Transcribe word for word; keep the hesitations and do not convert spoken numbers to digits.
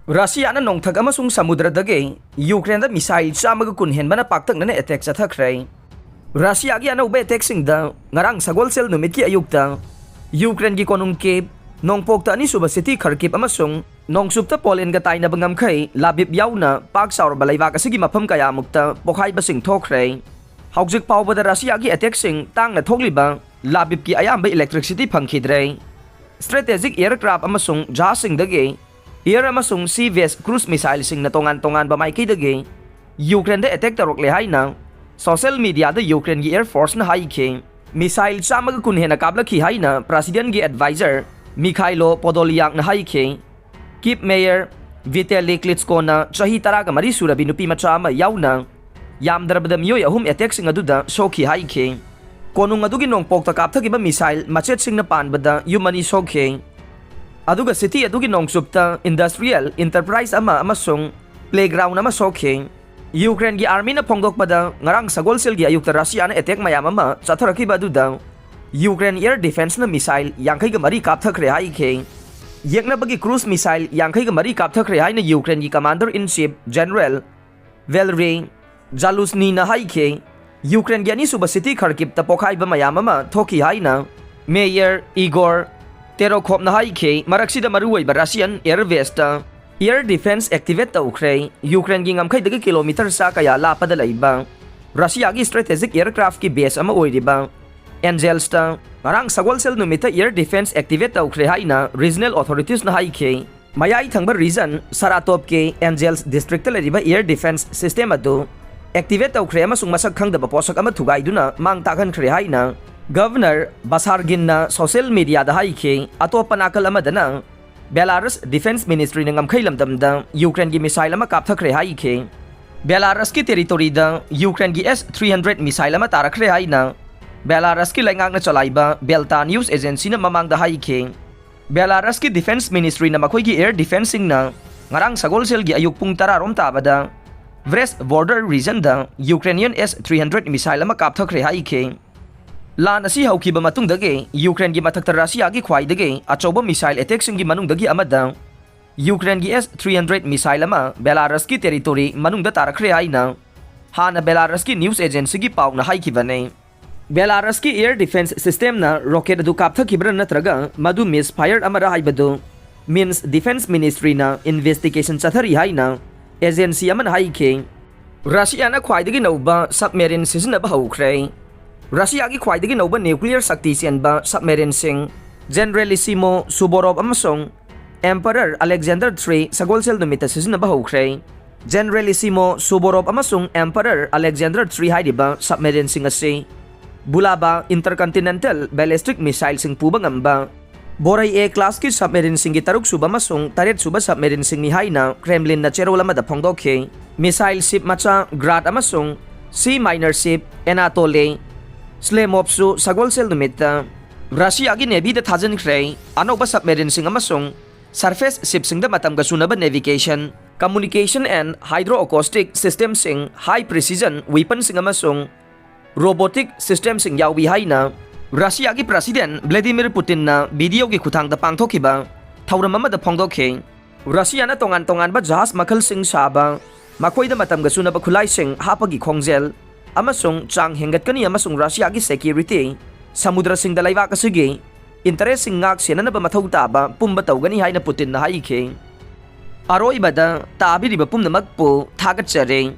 ꯔꯁꯤꯌꯥꯅ ꯅꯣꯡꯊꯛ ꯑꯃꯁꯨꯡ ꯁꯃꯨꯗ꯭ꯔꯗꯒꯤ ꯌꯨꯀ꯭ꯔꯦꯟꯗ ꯃꯤꯁꯥꯏꯜ ꯆꯥꯝꯃꯒ ꯀꯨꯟ ꯍꯦꯟꯕꯅ ꯄꯥꯛꯇꯛꯅꯅ ꯑꯦꯇꯦꯛ ꯆꯠꯊꯈ꯭ꯔꯦ꯫ ꯔꯁꯤꯌꯥꯒꯤ ꯑꯅꯧꯕ ꯑꯦꯇꯦꯛꯁꯤꯡꯗ ꯉꯔꯥꯡ ꯁꯒꯣꯜꯁꯦꯜ ꯅꯨꯃꯤꯠꯀꯤ ꯑꯌꯨꯛꯇ ꯌꯨꯀ꯭ꯔꯦꯟꯒꯤ ꯀꯣꯅꯨꯡ ꯀꯤꯞ, ꯅꯣꯡꯄꯣꯛꯇ ꯑꯅꯤꯁꯨꯕ ꯁꯤꯇꯤ ꯈꯔꯀꯤꯞ ꯑꯃꯁꯨꯡ ꯅꯣꯡꯆꯨꯞꯇ ꯄꯣꯂꯦꯟꯒ ꯇꯥꯏꯅꯕ ꯉꯝꯈꯩ ꯂꯥꯕꯤꯞ ꯌꯥꯎꯅ ꯄꯥꯛ ꯆꯥꯎꯔꯕ ꯂꯩꯕꯥꯛ ꯑꯁꯤꯒꯤ ꯃꯐꯝ ꯀꯌꯥꯃꯨꯛꯇ ꯄꯣꯈꯥꯏꯕꯁꯤꯡ ꯊꯣꯛꯈ꯭ꯔꯦ꯫ ꯍꯧꯖꯤꯛ ꯐꯥꯎꯕꯗ ꯔꯁꯤꯌꯥꯒꯤ ꯑꯦꯇꯦꯛꯁꯤꯡ ꯇꯥꯡꯅ ꯊꯣꯛꯂꯤꯕ ꯂꯥꯕꯤꯞꯀꯤ ꯑꯌꯥꯝꯕ ꯏꯂꯦꯛꯇ꯭ꯔꯤꯁꯤꯇꯤ ꯐꯪꯈꯤꯗ꯭ꯔꯦ꯫ ꯁ꯭ꯇ꯭ꯔꯦꯇꯦꯖꯤꯛ ꯑꯦꯌꯔꯀ꯭ꯔꯥꯐ ꯑꯃꯁꯨꯡ ꯖꯍꯥꯖꯁꯤꯡꯗꯒꯤ ꯑꯦꯌꯔ ꯑꯃꯁꯨꯡ ꯁꯤ ꯕꯦꯁ ꯀ꯭ꯔꯨꯖ ꯃꯤꯁꯥꯏꯜꯁꯤꯡꯅ ꯇꯣꯉꯥꯟ ꯇꯣꯉꯥꯟꯕ ꯃꯥꯏꯀꯩꯗꯒꯤ ꯌꯨꯀ꯭ꯔꯦꯟꯗ ꯑꯦꯇꯦꯛ ꯇꯧꯔꯛꯂꯦ ꯍꯥꯏꯅ ꯁꯣꯁꯤꯌꯦꯜ ꯃꯤꯗꯤꯌꯥꯗ ꯌꯨꯀ꯭ꯔꯦꯟꯒꯤ ꯑꯦꯌꯔ ꯐꯣꯔꯁꯅ ꯍꯥꯏꯈꯤ꯫ ꯃꯤꯁꯥꯏꯜ ꯆꯥꯝꯃꯒ ꯀꯨꯟ ꯍꯦꯟꯅ ꯀꯥꯞꯂꯛꯈꯤ ꯍꯥꯏꯅ ꯄ꯭ꯔꯦꯁꯤꯗꯦꯟꯒꯤ ꯑꯦꯗꯚꯥꯏꯖꯔ ꯃꯤꯈꯥꯏꯂꯣ ꯄꯣꯗꯣꯂꯤꯌꯥꯛꯅ ꯍꯥꯏꯈꯤ꯫ ꯀꯤꯞ ꯃꯦꯌꯔ ꯚꯤꯇꯦꯂꯤ ꯀ꯭ꯂꯤꯠꯁꯀꯣꯅ ꯆꯍꯤ ꯇꯔꯥꯒ ꯃꯔꯤ ꯁꯨꯔꯕꯤ ꯅꯨꯄꯤ ꯃꯆꯥ ꯑꯃ ꯌꯥꯎꯅ ꯌꯥꯝꯗ꯭ꯔꯕꯗ ꯃꯤꯑꯣꯏ ꯑꯍꯨꯝ ꯑꯦꯇꯦꯛꯁꯤꯡ ꯑꯗꯨꯗ ꯁꯣꯛꯈꯤ ꯍꯥꯏꯈꯤ꯫ ꯀꯣꯅꯨꯡ ꯑꯗꯨꯒꯤ ꯅꯣꯡꯄꯣꯛꯇ ꯀꯥꯞꯊꯈꯤꯕ ꯃꯤꯁꯥꯏꯜ ꯃꯆꯦꯠꯁꯤꯡꯅ ꯄꯥꯟꯕꯗ ꯌꯨꯝ ꯑꯅꯤ ꯁꯣꯛꯈꯤ꯫ ꯑꯗꯨꯒ ꯁꯤꯇꯤ ꯑꯗꯨꯒꯤ ꯅꯣꯡꯆꯨꯞꯇ ꯏꯟꯗꯁꯇ꯭ꯔꯤꯌꯦꯜ ꯏꯟꯇꯔꯄ꯭ꯔꯥꯏꯖ ꯑꯃ ꯑꯃꯁꯨꯡ ꯄ꯭ꯂꯦꯒ꯭ꯔꯥꯎꯟ ꯑꯃ ꯁꯣꯛꯈꯤ꯫ ꯌꯨꯀ꯭ꯔꯦꯟꯒꯤ ꯑꯥꯔꯃꯤꯅ ꯐꯣꯡꯗꯣꯛꯄꯗ, ꯉꯔꯥꯡ ꯁꯒꯣꯜꯁꯦꯜꯒꯤ ꯑꯌꯨꯛꯇ ꯔꯁꯤꯌꯥꯅ ꯑꯦꯇꯦꯛ ꯃꯌꯥꯝ ꯑꯃ ꯆꯠꯊꯔꯛꯈꯤꯕ ꯑꯗꯨꯗ ꯌꯨꯀ꯭ꯔꯦꯟ ꯑꯦꯌꯔ ꯗꯤꯐꯦꯟꯁꯅ ꯃꯤꯁꯥꯏꯜ ꯌꯥꯡꯈꯩꯒ ꯃꯔꯤ ꯀꯥꯞꯊꯈ꯭ꯔꯦ ꯍꯥꯏꯈꯤ꯫ ꯌꯦꯛꯅꯕꯒꯤ ꯀ꯭ꯔꯨꯖ ꯃꯤꯁꯥꯏꯜ ꯌꯥꯡꯈꯩꯒ ꯃꯔꯤ ꯀꯥꯞꯊꯈ꯭ꯔꯦ ꯍꯥꯏꯅ ꯌꯨꯀ꯭ꯔꯦꯟꯒꯤ ꯀꯃꯥꯟꯗꯔ ꯏꯟ ꯆꯤꯐ ꯖꯦꯅꯔꯦꯜ ꯚꯦꯂꯔꯤ ꯖꯥꯂꯨꯁꯅꯤꯅ ꯍꯥꯏꯈꯤ꯫ ꯌꯨꯀ꯭ꯔꯦꯟꯒꯤ ꯑꯅꯤꯁꯨꯕ ꯁꯤꯇꯤ ꯈꯔꯀꯤꯞꯇ ꯄꯣꯈꯥꯏꯕ ꯃꯌꯥꯝ ꯑꯃ ꯊꯣꯛꯈꯤ ꯍꯥꯏꯅ ꯃꯦꯌꯔ ꯏꯒꯣꯔ ꯇꯦꯔꯣꯈꯣꯞꯅ ꯍꯥꯏꯈꯤ꯫ ꯃꯔꯛꯁꯤꯗ ꯃꯔꯨꯑꯣꯏꯕ Russian air best air defence activate ꯇꯧꯈ꯭ꯔꯦ꯫ ꯌꯨꯀ꯭ꯔꯦꯟꯒꯤ ꯉꯝꯈꯩꯗꯒꯤ ꯀꯤꯂꯣꯃꯤꯇꯔ ꯆꯥ ꯀꯌꯥ ꯂꯥꯞꯄꯗ ꯂꯩꯕ ꯔꯁꯤꯌꯥꯒꯤ ꯁ꯭ꯇ꯭ꯔꯦꯇꯦꯖꯤꯛ ꯑꯦꯌꯔꯀ꯭ꯔꯥꯐꯀꯤ ꯕꯦꯁ ꯑꯃ ꯑꯣꯏꯔꯤꯕ ꯑꯦꯟꯖꯦꯜꯁꯇ ꯉꯔꯥꯡ ꯁꯒꯣꯜꯁꯦꯜ ꯅꯨꯃꯤꯠꯇ ꯑꯦꯌꯔ ꯗꯤꯐꯦꯟꯁ ꯑꯦꯛꯇꯤꯚꯦꯠ ꯇꯧꯈ꯭ꯔꯦ ꯍꯥꯏꯅ ꯔꯤꯖꯅꯦꯜ ꯑꯣꯊꯣꯔꯤꯇꯤꯁꯅ ꯍꯥꯏꯈꯤ꯫ ꯃꯌꯥꯏ ꯊꯪꯕ ꯔꯤꯖꯟ ꯁꯔꯥꯇꯣꯞꯀꯤ ꯑꯦꯟꯖꯦꯜꯁ ꯗꯤꯁꯇ꯭ꯔꯤꯛꯇ ꯂꯩꯔꯤꯕ ꯑꯦꯌꯔ ꯗꯤꯐꯦꯟꯁ ꯁꯤꯁꯇꯦꯝ ꯑꯗꯨ ꯑꯦꯛꯇꯤꯚꯦꯠ ꯇꯧꯈ꯭ꯔꯦ ꯑꯃꯁꯨꯡ ꯃꯁꯛ ꯈꯪꯗꯕ ꯄꯣꯠꯁꯛ ꯑꯃ ꯊꯨꯒꯥꯏꯗꯨꯅ ꯃꯥꯡ ꯇꯥꯛꯍꯟꯈ꯭ꯔꯦ ꯍꯥꯏꯅ ꯒꯚꯔꯅꯔ ꯕꯁꯥꯔꯒꯤꯟꯅ ꯁꯣꯁꯤꯌꯦꯜ ꯃꯤꯗꯤꯌꯥꯗ ꯍꯥꯏꯈꯤ꯫ ꯑꯇꯣꯞꯄ ꯅꯥꯀꯜ ꯑꯃꯗꯅ, ꯕꯦꯂꯥꯔꯁ ꯗꯤꯐꯦꯟꯁ ꯃꯤꯅꯤꯁꯇ꯭ꯔꯤꯅ ꯉꯝꯈꯩ ꯂꯝꯗꯝꯗ ꯌꯨꯀ꯭ꯔꯦꯟꯒꯤ ꯃꯤꯁꯥꯏꯜ ꯑꯃ ꯀꯥꯞꯊꯈ꯭ꯔꯦ ꯍꯥꯏꯈꯤ꯫ ꯕꯦꯂꯥꯔꯁꯀꯤ ꯇꯦꯔꯤꯇꯣꯔꯤꯗ ꯌꯨꯀ꯭ꯔꯦꯟꯒꯤ ꯑꯦꯁ ꯊ꯭ꯔꯤ ꯍꯟꯗ꯭ꯔꯦꯠ ꯃꯤꯁꯥꯏꯜ ꯑꯃ ꯇꯥꯔꯛꯈ꯭ꯔꯦ ꯍꯥꯏꯅ ꯕꯦꯂꯥꯔꯁꯀꯤ ꯂꯩꯉꯥꯛꯅ ꯆꯂꯥꯏꯕ ꯕꯦꯜꯇꯥ ꯅ꯭ꯌꯨꯁ ꯑꯦꯖꯦꯟꯁꯤꯅ ꯃꯃꯥꯡꯗ ꯍꯥꯏꯈꯤ꯫ ꯕꯦꯂꯥꯔꯁꯀꯤ ꯗꯤꯐꯦꯟꯁ ꯃꯤꯅꯤꯁꯇ꯭ꯔꯤꯅ ꯃꯈꯣꯏꯒꯤ ꯑꯦꯌꯔ ꯗꯤꯐꯦꯟꯁꯁꯤꯡꯅ ꯉꯔꯥꯡ ꯁꯒꯣꯜꯁꯦꯜꯒꯤ ꯑꯌꯨꯛ ꯄꯨꯡ ꯇꯔꯥ ꯔꯣꯝ ꯇꯥꯕꯗ ꯕ꯭ꯔꯦꯁ ꯕꯣꯔꯗꯔ ꯔꯤꯖꯟꯗ ꯌꯨꯀ꯭ꯔꯦꯅꯤꯌꯟ ꯑꯦꯁ ꯊ꯭ꯔꯤ ꯍꯟꯗ꯭ꯔꯦꯠ ꯃꯤꯁꯥꯏꯜ ꯑꯃ ꯀꯥꯞꯊꯈ꯭ꯔꯦ ꯍꯥꯏꯈꯤ꯫ ꯂꯥꯟ ꯑꯁꯤ ꯍꯧꯈꯤꯕ ꯃꯇꯨꯡꯗꯒꯤ ꯌꯨꯀ꯭ꯔꯦꯟꯒꯤ ꯃꯊꯛꯇ ꯔꯁꯤꯌꯥꯒꯤ ꯈ꯭ꯋꯥꯏꯗꯒꯤ ꯑꯆꯧꯕ ꯃꯤꯁꯥꯏꯜ ꯑꯦꯇꯦꯛꯁꯤꯡꯒꯤ ꯃꯅꯨꯡꯗꯒꯤ ꯑꯃꯗ ꯌꯨꯀ꯭ꯔꯦꯟꯒꯤ ꯑꯦꯁ ꯊ꯭ꯔꯤ ꯍꯟꯗ꯭ꯔꯦꯠ ꯃꯤꯁꯥꯏꯜ ꯑꯃ ꯕꯦꯂꯥꯔꯁꯀꯤ ꯇꯦꯔꯤꯇꯣꯔꯤ ꯃꯅꯨꯡꯗ ꯇꯥꯔꯛꯈ꯭ꯔꯦ ꯍꯥꯏꯅ ꯍꯥꯟꯅ ꯕꯦꯂꯥꯔꯁꯀꯤ ꯅ꯭ꯌꯨꯁ ꯑꯦꯖꯦꯟꯁꯤꯒꯤ ꯄꯥꯎꯅ ꯍꯥꯏꯈꯤꯕꯅꯤ꯫ ꯕꯦꯂꯥꯔꯁꯀꯤ ꯑꯦꯌꯔ ꯗꯤꯐꯦꯟꯁ ꯁꯤꯁꯇꯦꯝꯅ ꯔꯣꯀꯦꯠ ꯑꯗꯨ ꯀꯥꯞꯊꯈꯤꯕ꯭ꯔꯥ ꯅꯠꯇ꯭ꯔꯒ ꯃꯗꯨ ꯃꯤꯁ ꯐꯥꯌꯔ ꯑꯃꯔ ꯍꯥꯏꯕꯗꯨ ꯃꯤꯟꯁ ꯗꯤꯐꯦꯟꯁ ꯃꯤꯅꯤꯁꯇ꯭ꯔꯤꯅ ꯏꯟꯚꯦꯁꯇꯤꯒꯦꯁꯟ ꯆꯠꯊꯔꯤ ꯍꯥꯏꯅ ꯑꯦꯖꯦꯟꯁꯤ ꯑꯃꯅ ꯍꯥꯏꯈꯤ꯫ ꯔꯁꯤꯌꯥꯅ ꯈ꯭ꯋꯥꯏꯗꯒꯤ ꯅꯧꯕ ꯁꯕꯃꯦꯔꯤꯟ ꯁꯤꯖꯤꯟꯅꯕ ꯍꯧꯈ꯭ꯔꯦ꯫ ꯔꯁꯤꯌꯥꯒꯤ ꯈ꯭ꯋꯥꯏꯗꯒꯤ ꯅꯧꯕ ꯅ꯭ꯌꯨꯀ꯭ꯂꯤꯌꯔ ꯁꯛꯇꯤ ꯆꯦꯟꯕ ꯁꯕꯃꯦꯔꯤꯟꯁꯤꯡ ꯖꯦꯅꯔꯦꯂꯤꯁꯤꯃꯣ ꯁꯨꯕꯣꯔꯣꯞ ꯑꯃꯁꯨꯡ ꯑꯦꯝꯄꯔꯔ ꯑꯂꯦꯛꯖꯦꯟꯗꯔ ꯊ꯭ꯔꯤ ꯁꯒꯣꯜꯁꯦꯜ ꯅꯨꯃꯤꯠꯇ ꯁꯤꯖꯤꯟꯅꯕ ꯍꯧꯈ꯭ꯔꯦ꯫ ꯖꯦꯅꯔꯦꯂꯤꯁꯤꯃꯣ ꯁꯨꯕꯣꯔꯣꯞ ꯑꯃꯁꯨꯡ ꯑꯦꯝꯄꯔꯔ ꯑꯂꯦꯛꯖꯦꯟꯗꯔ ꯊ꯭ꯔꯤ ꯍꯥꯏꯔꯤꯕ ꯁꯕꯃꯦꯔꯤꯟꯁꯤꯡ ꯑꯁꯤ ꯕꯨꯂꯥꯕꯥ ꯏꯟꯇꯔꯀꯟꯇꯤꯅꯦꯟꯇꯦꯜ ꯕꯦꯂꯤꯁꯇꯤꯛ ꯃꯤꯁꯥꯏꯜꯁꯤꯡ ꯄꯨꯕ ꯉꯝꯕ ꯕꯣꯔꯩ ꯑꯦ ꯀ꯭ꯂꯥꯁꯀꯤ ꯁꯕꯃꯦꯔꯤꯟꯁꯤꯡꯒꯤ ꯇꯔꯨꯛꯁꯨꯕ ꯑꯃꯁꯨꯡ ꯇꯔꯦꯠꯁꯨꯕ ꯁꯕꯃꯦꯔꯤꯟꯁꯤꯡꯅꯤ ꯍꯥꯏꯅ ꯀ꯭ꯔꯦꯝꯂꯤꯟꯅ ꯆꯦꯔꯣꯜ ꯑꯃꯗ ꯐꯣꯡꯗꯣꯛꯈꯤ꯫ ꯃꯤꯁꯥꯏꯜ ꯁꯤꯞ ꯃꯆꯥ ꯒ꯭ꯔꯥꯠ ꯑꯃꯁꯨꯡ ꯁꯤ ꯃꯥꯏꯅꯔ ꯁꯤꯞ ꯑꯦꯅꯥꯇꯣꯂꯦ ꯁ꯭ꯂꯦꯃꯣꯞꯁꯨ ꯁꯒꯣꯜꯁꯦꯜ ꯅꯨꯃꯤꯠꯇ ꯔꯁꯤꯌꯥꯒꯤ ꯅꯦꯚꯤꯗ ꯊꯥꯖꯤꯟꯈ꯭ꯔꯦ꯫ ꯑꯅꯧꯕ ꯁꯕꯃꯦꯔꯤꯟꯁꯤꯡ ꯑꯃꯁꯨꯡ ꯁꯔꯐꯦꯁ ꯁꯤꯞꯁꯤꯡꯗ ꯃꯇꯝꯒ ꯆꯨꯅꯕ ꯅꯦꯚꯤꯒꯦꯁꯟ, ꯀꯝꯃꯨꯅꯤꯀꯦꯁꯟ ꯑꯦꯟ ꯍꯥꯏꯗ꯭ꯔꯣ ꯑꯦꯀꯣꯁꯇꯤꯛ ꯁꯤꯁꯇꯦꯝꯁꯤꯡ, ꯍꯥꯏ ꯄ꯭ꯔꯤꯁꯤꯖꯟ ꯋꯤꯄꯟꯁꯤꯡ ꯑꯃꯁꯨꯡ ꯔꯣꯕꯣꯇꯤꯛ ꯁꯤꯁꯇꯦꯝꯁꯤꯡ ꯌꯥꯎꯏ ꯍꯥꯏꯅ ꯔꯁꯤꯌꯥꯒꯤ ꯄ꯭ꯔꯁꯤꯗꯦꯟ ꯚ꯭ꯂꯦꯗꯤꯃꯤꯔ ꯄꯨꯇꯤꯟꯅ ꯚꯤꯗꯤꯑꯣꯒꯤ ꯈꯨꯠꯊꯥꯡꯗ ꯄꯥꯡꯊꯣꯛꯈꯤꯕ ꯊꯧꯔꯝ ꯑꯃꯗ ꯐꯣꯡꯗꯣꯛꯈꯤ꯫ ꯔꯁꯤꯌꯥꯅ ꯇꯣꯉꯥꯟ ꯇꯣꯉꯥꯟꯕ ꯖꯍꯥꯖ ꯃꯈꯜꯁꯤꯡ ꯁꯥꯕ, ꯃꯈꯣꯏꯗ ꯃꯇꯝꯒ ꯆꯨꯅꯕ ꯈꯨꯠꯂꯥꯏꯁꯤꯡ ꯍꯥꯞꯄꯒꯤ ꯈꯣꯡꯖꯦꯜ ꯑꯃꯁꯨꯡ ꯆꯥꯡ ꯍꯦꯟꯒꯠꯀꯅꯤ ꯑꯃꯁꯨꯡ ꯔꯁꯤꯌꯥꯒꯤ ꯁꯦꯀ꯭ꯌꯨꯔꯤꯇꯤ, ꯁꯃꯨꯗ꯭ꯔꯁꯤꯡꯗ ꯂꯩꯕꯥꯛ ꯑꯁꯤꯒꯤ ꯏꯟꯇꯔꯦꯁꯁꯤꯡ ꯉꯥꯛ ꯁꯦꯟꯅꯅꯕ ꯃꯊꯧ ꯇꯥꯕ ꯄꯨꯝꯕ ꯇꯧꯒꯅꯤ ꯍꯥꯏꯅ ꯄꯨꯇꯤꯟꯅ ꯍꯥꯏꯈꯤ꯫ ꯑꯔꯣꯏꯕꯗ ꯇꯥꯕꯤꯔꯤꯕ ꯄꯨꯝꯅꯃꯛꯄꯨ ꯊꯥꯒꯠꯆꯔꯤ꯫